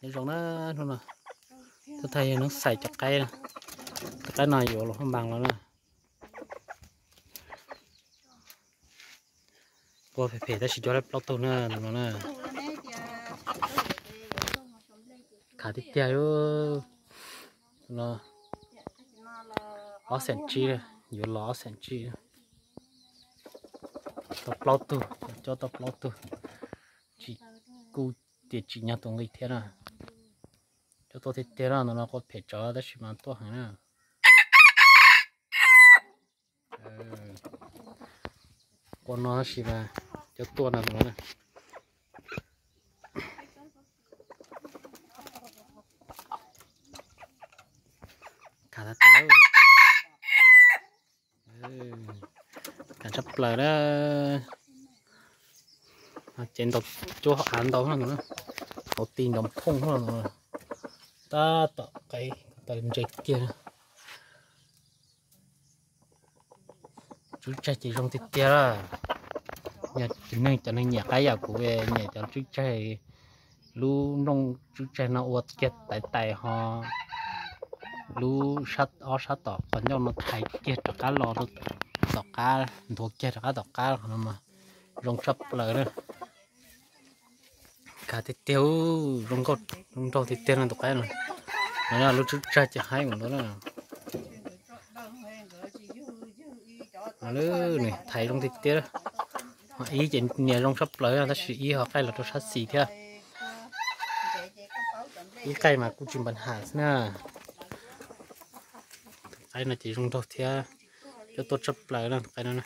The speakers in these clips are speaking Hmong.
Nyob zoo na, hnub no tuaj thaij yawg Noob Xais cov qaib, cov qaib no yuav los hauj npas los na. Qua phem phem tab sis cog lawm plaub tug na, tus no na. Khav tiag tiag li. Tus no ob xeem tsib, yuav los ob xeem tsib. Tau plaub tug, coj tau plaub tug, tsis, kuj tias tsim nyog tus nqi thiab na. Coj tuaj tiag tiag na, tus no qua phem tsawv tab sis mas tuaj heev na. Qua no tab sis mas coj tuaj no tus no na. Khav tas tas. Khav tshaj plaws na. Ces ntaus cuab av ntau no, hauv ti ntaus phooj no. Tab tom qab tas ntses kiag. Tswb tsaig ces zoo tiag tiag. Yog tus neeg, cov neeg nyiam qaib yam kuv, nyiam cov tswb tsaig, lub nplooj tswb tsaig no ua kiag tais tais ho lub sab, ob sab tom qhov ncauj no thaiv kiag rov qab los rau tom qab, nthuav kiag rov qab tom qab no mas zoo tshaj plaws na. Khav tiag tiag, zoo nraug tiag tiag no tus qaib no. No lub tswb tsaig ces haib mus ntau na. Nws thaiv zoo tiag tiag. Ho ib ces nias zoo tshaj plaws tab sis ib ho qaij los rau sab xis thiab. Ib qaij mas kuj tsis npam ham xwb na. Qaib no ces zoo nraug thiab, coj tuaj tshaj plaws na tus qaib no na.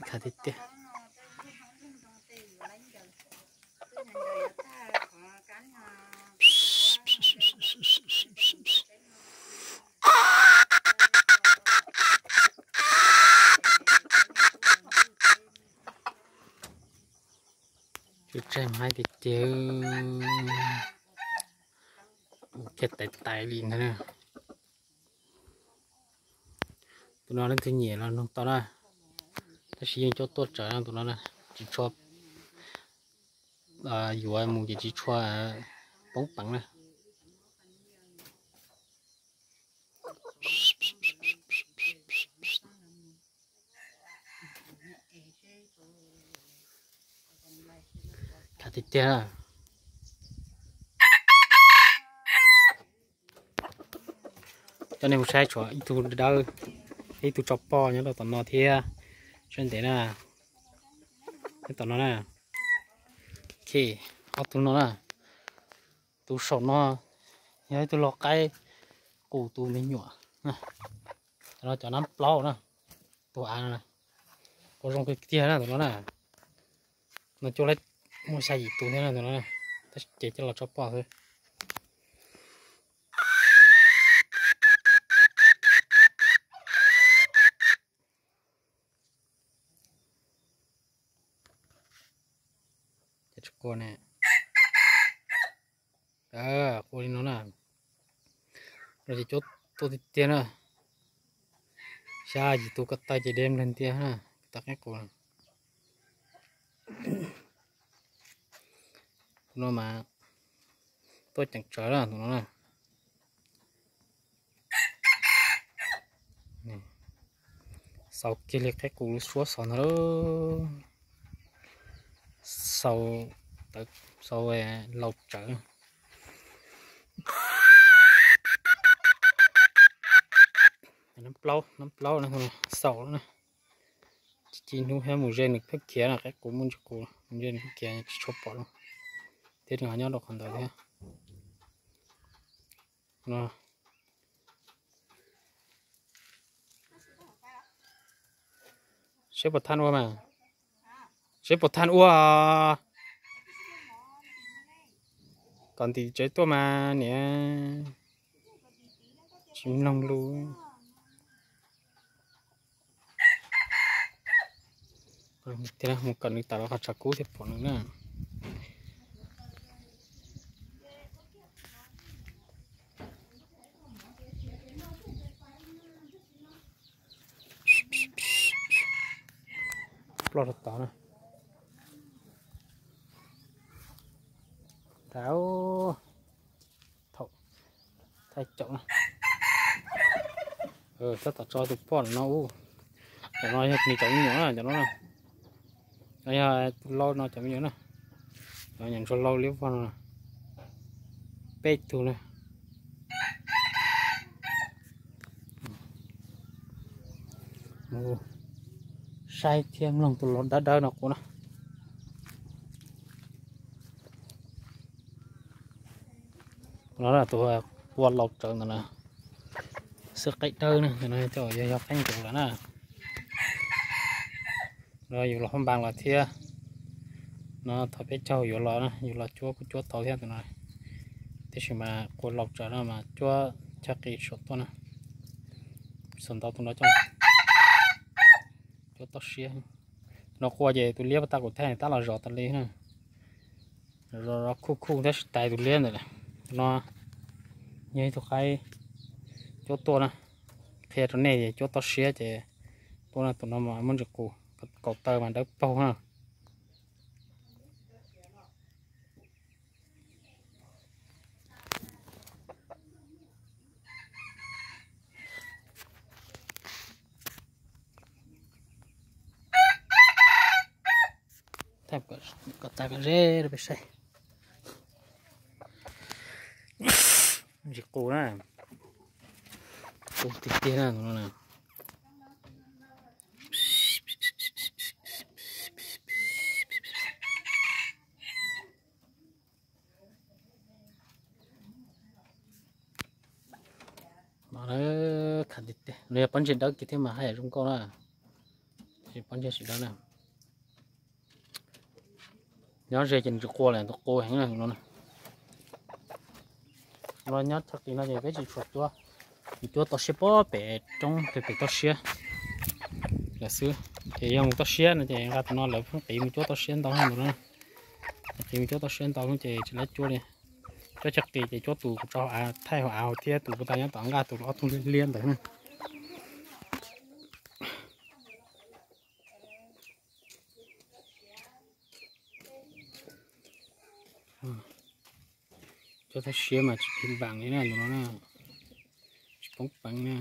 Khav tiag tiag. Tswb tsaig mas haib tiag tiag, ua kiag tais tais li ntag. Tus no leej twg nyiam los nug tau na, tab sis yeej coj tuaj tsawv no tus no na, tsis tshua, yuav mus ces tsis tshua poob peev na. Khav tiag tiag. Coj nej mus saib tshuav ib tug dawb, ib tug tsau poj nyob rau tom no thiab. Saib ntev na, nyob tom no na. Ok, ob tug no na. Tus saum no yog ib tug lau qaib qus tus me nyuam. Cov no cov nab plaub na. Tus av no, ua zoo kawg tiag na tus no na. No cuaj leej muaj xya yim tus thiab na tus no, tab sis ces coj los tso poj xwb. Ces tsis qua ne, qua li no na. Los ces cuab tuaj tiag tiag na. Xya yim tus ko taw ces deb nplawg tiag na, ko taw qaib qus. Tus no mas tuaj ceev tsawv na tus no na. Xaus kiag li qaib qus lub suab xaus ntag lauj. Xaus, xaus laus tsawv. Nab plaub, nab plaub na, xaus na. Ci hnub thiab mus ze nws pheej khiav na, qaib qus muaj ntsis qus, mus ze nws pheej khiav tsis tshua pom lawm. Thiab nws ho nyob rau qhov ntawd thiab. No. Seb puas thaj ua mas. Seb puas thaj ua. Kom ntim tsev tuaj mas niam. Tsis mloog lus. Mus kom nws tawm los qhov tshav kub thiaj pom nws na. ploj rau tod na. Nrad, thaum thaij caum na. Tab tom tso tus poj no ub. Cov no yog nws cov me nyuam na, cov no na. Cov yog tus lau no cov me nyuam na. Cov nyuam ntsuag lau liab vog no. Peb tug na. Mus saib thiab mloog tus lau dawb dawb no kuv na. No tus qua laus tsawv ntawd na, xwb qaib dawb na, ntawm no yog yog qaib ncaus lawm na. No yus los hoob npas los thiab. No thaum peb caug yuav los na, yus los cuab kuj cuab tau thiab tus no. Tiam sis mas qua laus tsawv no mas cuab chaw qis saum tuaj na. Xav ntau tus no coj cuab toj siab. No qua ces tus liab pas tas kuv thaij tab los zov tas li na. Zov khuj khuj tab sis tais tus liab ntawm no. Yog ib tug qaib cuab tuaj na. Qhia rau nej cuab toj siab ces tuaj na, tus no mas muaj ntsis qus, kaum taw mas dawb paug na. Kom tas kom ze rau peb saib. Ntsis qus na, qus tiag tiag na no na. Khav tiag tiag, nws yog pob ntseg dawb kiag thiab mas haj yam zoo nkauj na. Pob ntseg tsis dawb na. Nyob ze ces nws tsis qua lawm, tus qus heev na no. No nyob txog qis no ces peb tsis tshua cuab, cuab toj siab pob pem roob pem toj siab lawm xwb. Ces yog mus toj siab no ces nqa tus no lawv pheej qiv mus cuab toj siab ntau na. Qiv mus cuab toj siab ntau ces tsis lab cuab li. Cuab chaw qis ces cuab tus kuv tso hauv av, thaij hauv av thiab tus puag ta nyob tom nqaj tus ob tug liab ntawd na. Cuab toj siab mas tsis pheej vam li na, tus no na, tsis poob peev na.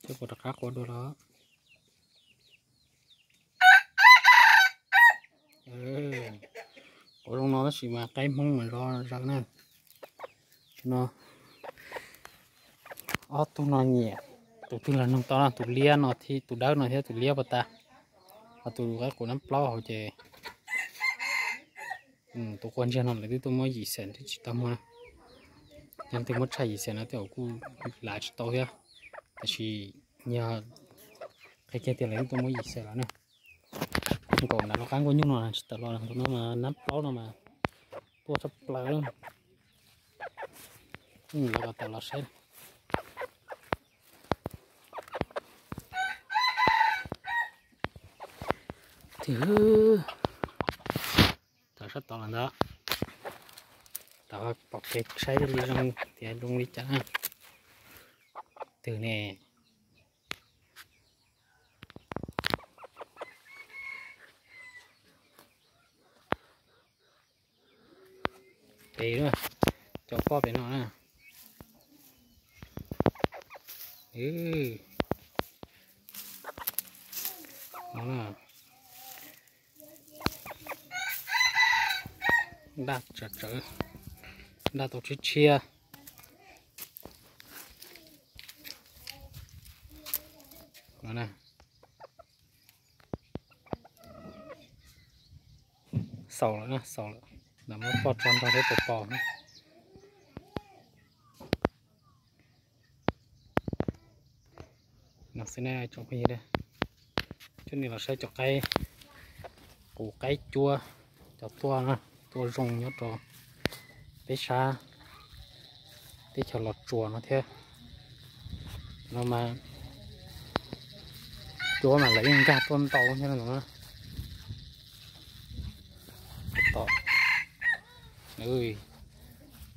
Cuab puas rov qab qua dua los. Qua zoo no tab sis mas qaib Hmoob mas zov zaws na. No, ob tug no nyiam, tus twg los noog tau, tus liab no thiab, tus dawb no thiab tus liab puag ta. Ho tus qaib qus nab plaub hauv ces tus qua ntsiag no lawv twb tuaj muab yim xees twb tsis tau muag na. Yog leej twg muab tshaj yim xees no tej zaum kuj lav tsis tau thiab. Tab sis yog qhia kiag tias lawv twb tuaj muab yim xees lawm na. Nkaum nram lub qab nkuaj nyuj no tsis tawm los, tus no mas nab plaub no mas tuaj tshaj plaws. Lawv kom tawm los saib. Twb tawm sab tod los ntag. Tau pom kev saib li zoo tias zoo li cas na. Twg ne? Pem na, cov poj pem no na. No na. Ntaj tsawv tsawv, ntaj tau tshiab tshiab. No na. Xaus lawm na, xaus lawm. Nram muab poj tso nrog thiab tus pos na. No xwb na tsoom phooj ywg, coj nej los saib cov qaib qus qaib cuab, cov tuaj na, tuaj zoo nyob rau peb sab teb chaws Los Tsuas no thiab. No mas cuab mas lawv yeej nkag tuaj ntau thiab no na. Tom,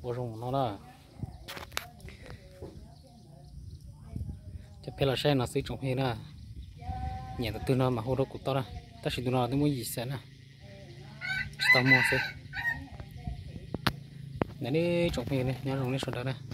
ua zoo no na. Coj peb los saib no xwb tsoom phooj ywg na. Nyiam tus twg no mas hu rau kuv tau na. Tab sis tus no twb muaj yim xees na, tsis tau muag xwb. Ntawd ne tsoom phooj ywg nyob zoo nej sawv daws na.